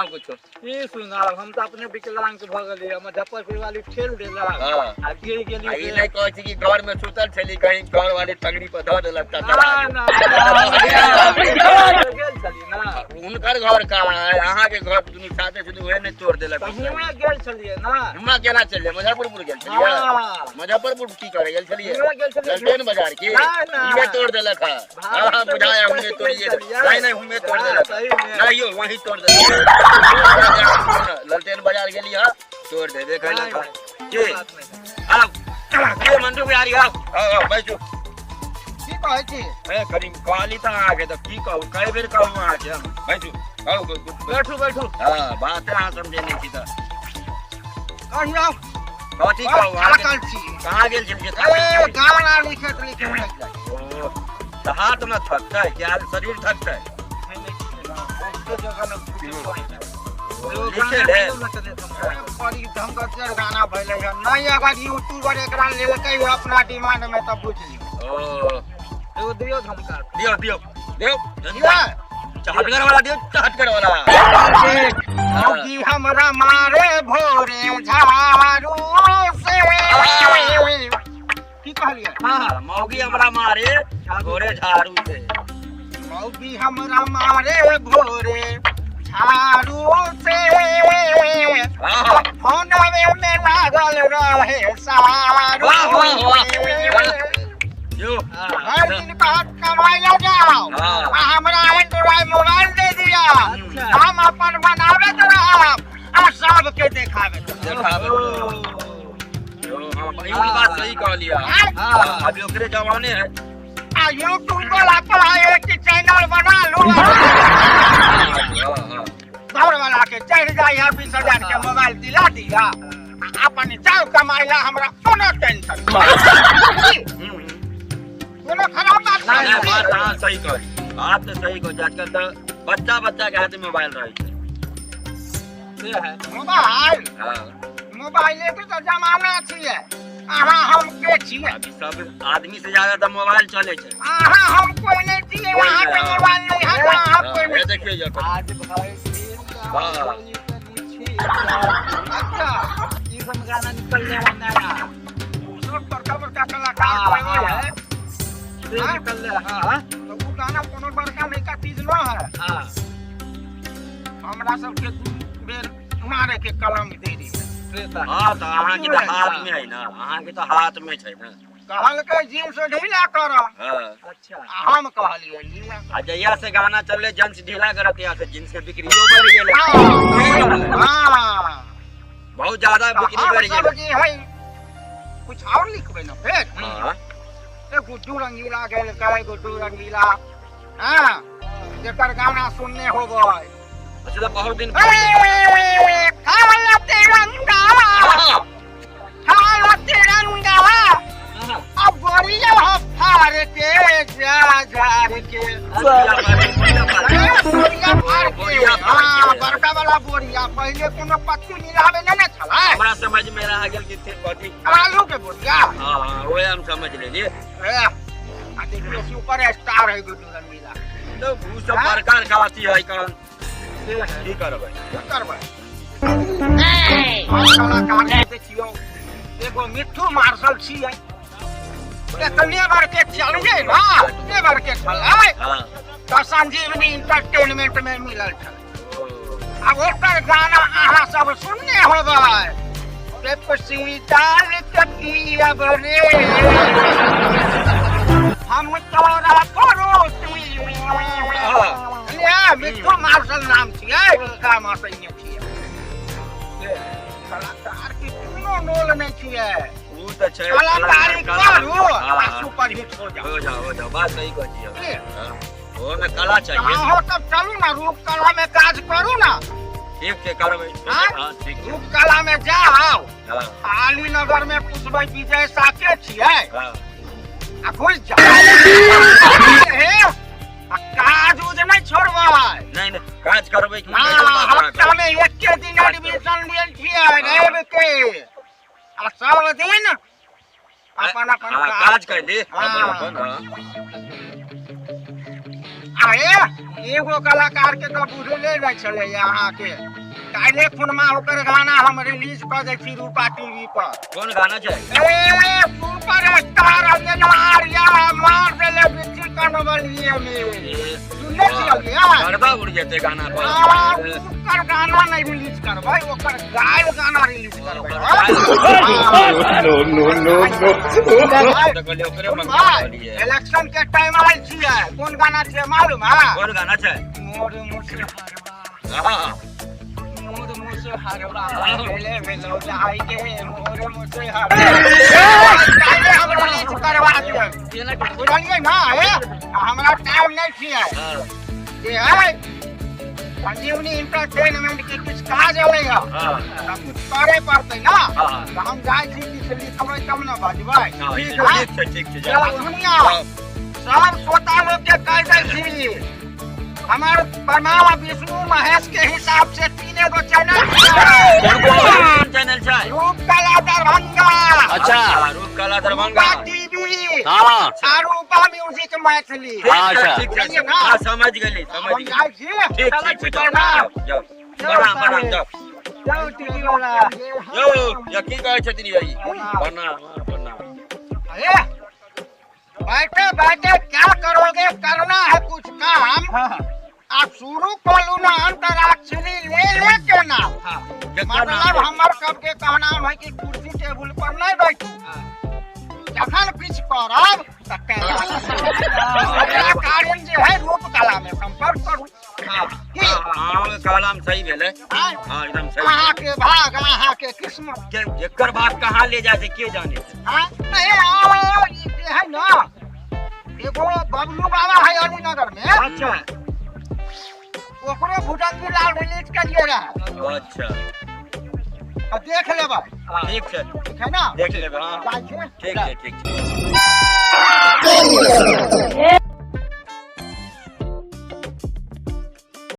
सुनाउ कुछो। की सुनाउ, हम तऽ अपने विकलांग भऽ गेलियै, मुजफ्फरपुर वाली ठेल देलक आ गिर आ ई गेली। नहि कहै छी कि घर में सुतल छली, कहीं घर वाली तगड़ी पर धऽ देलक तऽ ना चला गेल। ना, गेल छली ना। हुनकर घर कहाँ है, अहाँके घर दुनू साथे छली, उहे नहि तोड़ देलक। तऽ हुएँ गेल छलियै ना। हुआँ केना चलियै? मुजफ्फरपुर गेल छलियै? हाँ। मुजफ्फरपुर की करे गेल छलियै? हुएँ गेल छलियै। ललटेन बाजार की ना, ना। इहे तोड़ देलक है। हाँ हाँ, बुझाया, हुए तोड़िए। नहीं नहीं, हुए तोड़ देलक। सही में। नहीं यो, वहीं तोड़ देलक। ललटेन बाजार गेली है, तोड़ देबे कैलक है। के बात नहीं। आओ के मंटू बिहारी, आओ आओ आओ, बैठू। की कहै छी? ए कनी कहली तऽ अहाँके तऽ की कहू, कए बेर कहू अहाँके हम। बैठू, आउ। बैठू बैठू। हाँ, बात अहाँ समझे नहीं छी तऽ कहियौ। कथी कहू अहाँके? थाकल छी। कहाँ गेल छलियै? ए थाकल छी? गाना लिखैत लिखैत थाकि जाइ। ओ, तऽ हाथ में थकतै कि आज शरीर थकतै? एगो लिखे गाना ले। दियौ ना कने समझाय। बड़ी ढंगगर गाना भेलै हन। नहि अगर यूट्यूबर एकरा लेलकै हो अपना डिमांड में तऽ बुझि लियौ। ओ, एगो दियौ झमका। दियौ दियौ दियौ। दियौ? चहटगर वाला दियौ, चहटगर वाला। मौगी हमरा मारे भोरे झाड़ू से। की कहलियै? हाँ, मौगी हमरा मारे भोरे झाड़ू से। मौगी हमरा मारे भोरे झाड़ू से, हाँ। फोनवे में लागल रहे सारू। वाह, वाह, वाह, वाह। यो। हर दिन कहत कमाइ लए जाओ आ हमरा एंड्रॉइड मोबाइल दे दिया, हम अपन बनाबैत रहब आ सबके देखाबैत रहब। देखाबे। यो, हाँ, ई बात सही कहलियै। हाँ? अभी ओकरे जमाने है। आ यूट्यूब वाला कहै कि चैनल बना लू। हाँ हाँ। घर वाला के चढ़ जाइ है, 20,000 के मोबाइल दिला दिया आ अपन जाओ कमाइला, हमरा कोनो टेंशन नहीं। कोनो खराब बात नहीं, नहीं। बात अहाँ सही कहली, बात तऽ सही कहै छी। आजकल तऽ बच्चा बच्चा के हाथ में मोबाइल रहै छै। से है। मोबाइल हाँ। मोबाइले के तऽ जमाना छियै। अहाँ हम के छियै? अभी सब आदमी से ज्यादा तऽ मोबाइल चलै छै। अहाँ हम कोई नहीं छियै। अहाँ के मोबाइल नहीं है तऽ अहाँ कोई हाँ, नहीं। ये देखियौ जे आज भाई दिन का होली कनी छी। अच्छा। ई सब गाना निकलले है नया। सब बड़का बड़का कलाकार कोई नहीं है। से निकलले, हाँ। तो उ गाना कोनो बड़का नयका चीज न है। हमरा सबके दू बेर मारे के कलम दे रही है। से तऽ हाँ, तऽ अहाँके तऽ हाथ में है ना, अहाँके तऽ हाथ में छै ना। कहलकै जींस ढीला कर। हाँ। अच्छा। आ हम कहलियै ढीला। आ जहिया से गाना चलले जींस ढीला करत, तहिया से जींस के बिक्रियो बढ़ गेलै। हाँ। बहुत ज्यादा बिक्री हम बढ़ सब गेलै। जे है कुछ और लिखबै ने फेर। हाँ। ए गुड्डू रंगीला गेलकै, गुड्डू रंगीला, हाँ, जेकर गाना सुनने होबै। अच्छा, तऽ बहुत दिन ए, काला तिरंगा, काला तिरंगा, अब गोरिया हो फाड़ के जा झाड़ के। अरे, बोरिया फाड़ के। बोरिया फाड़ के। हाँ, बड़का वाला बोरिया। पहिले कोनो पत्ती मिलावे नहीं ने छलै। हमरा समझ में आ गेल कि थे कथी। आलू के बोरिया। हाँ हाँ, ओहे हम समझ लेलिए। ए, आ देखियो, सुपर स्टार है गुड्डू रंगीला। तो उ सब बड़का बड़का अथी है, कौन की करबै? की करबै? हम कलाकार के देखियौ, एगो मिट्ठू मार्शल छियै, एतने बड़के चलबै ना, एतने बड़के छलै। तऽ संजीवनी इंटरटेनमेंट में मिलल छलै। आब ओकर गाना अहाँ सब सुनने होबै, पेप्सी डाल के पियब रे हम तोरा पड़ोसी। ले, मिट्ठू मार्शल नाम छियै, हुनका मसैने छियै। कलाकार के कोनो नोल नहि छियै। उ तऽ छै। कलाकारी करू आ सुपर हिट हो जाओ। हो जाओ, हो जाओ, बात सही कहै छियै। की? हाँ, ओहिमे कला चाहिए। अहाँ तब चलू ना, रूप कला में काज करू ना। ठीक छै, करबै। हाँ? हाँ, ठीक छै। रूप कला में जाओ। हाँ। आली नगर में पूछबै विजय साके छियै। हाँ। आ घुसि जाओ। हे, आ काज उज नहि छोड़बै। नहीं नहीं, काज करबै कि? हाँ, हफ्ता में एके दिन एडमिशन लेल छियै रवि के, आ सब दिन अपन अपन हाँ, काज कर ले हाँ। अपन अपन, हाँ। अरे। एगो कलाकार के तऽ बुझले नहि छलैया अहाँके। काल्हि खुनमा ओकर गाना हम रिलीज कऽ दै छी रूपा टीवी पर। कोन गाना छै? ए सुपर स्टार अंजना आर्या मार देले बिच्छी कनवलिए में। सुनने छियै? गड़बड़ उड़ जेतै गाना पर। ओकर गाना नहि रिलीज करबै, ओकर गायल गाना रिलीज करबै। No, no, no, no. तऽ कहलियै ओकरे मंगवा लियै। इलेक्शन के टाइम आयल छियै। कोन गाना छियै मालूम है? कोन गाना छै? मोर मुसहरवा। हाँ। मोर मुसहरवा भेले भेलो जाय के मोर मुसहरवा। काल्हि हम रिलीज करवा देब, बुझलियै ना? हे, हमरा टाइम नहि छियै। जे है संजीवनी इंटरटेनमेंट के किछु काज अबैया तऽ किछु करे पड़तै ना। तऽ हम जाइ छी, किछु लिखबै तब ने बजबै। हाँ, ठीक है? ठीक छै, ठीक छै, जाउ। सुनिया, सब श्रोता लोग के कह दै छी, हमार ब्रह्मा विष्णु महेश के हिसाब से तीने गो चैनल छै। कोन कोन चैनल छै? रूप कला दरभंगा। अच्छा, रूप कला दरभंगा। रूपा टीवी। हाँ। आ रूपा म्यूजिक मैथिली। ठीक छै, ठीक छै। बुझलियै ना? हाँ, समझ गेली, समझ हम गेली। जाइ छी। ठीक चलै ठीक छी, छै, जाउ। प्रणाम। जाउ, प्रणाम, प्रणाम, जाउ। जाउ टीवी वाला। यौ, या की कहै छथिन यौ ई? प्रणाम, हाँ, प्रणाम। अरे बैठे बैठे क्या करोगे? करना है कुछ काम। आप शुरू करू ना अंतराक्षरी ले ले के ना। केकर नाम मतलब ले? हमर सबके कहना है कि कुर्सी टेबुल पर नहीं बैठू। जखन किछु करब तऽ ओकरा कारण जे है रूप कला में संपर्क करू की। हाँ, कलाम सही भेलै। आँय? हाँ, एकदम सही। अहाँके भाग, अहाँके किस्मत। के एकर बात कहाँ ले जाइ छै के जाने छै। हाँ? नहीं, आओ, ई जे है ना एगो बबलू बाबा है अलीनगर में। ओकरो भुजंगी लाल रिलीज करिए रहे। आ देख लेबै। ठीक छै। ठीक है ना? देख लेबै, हाँ। जाइ छी। ठीक छै, ठीक छै।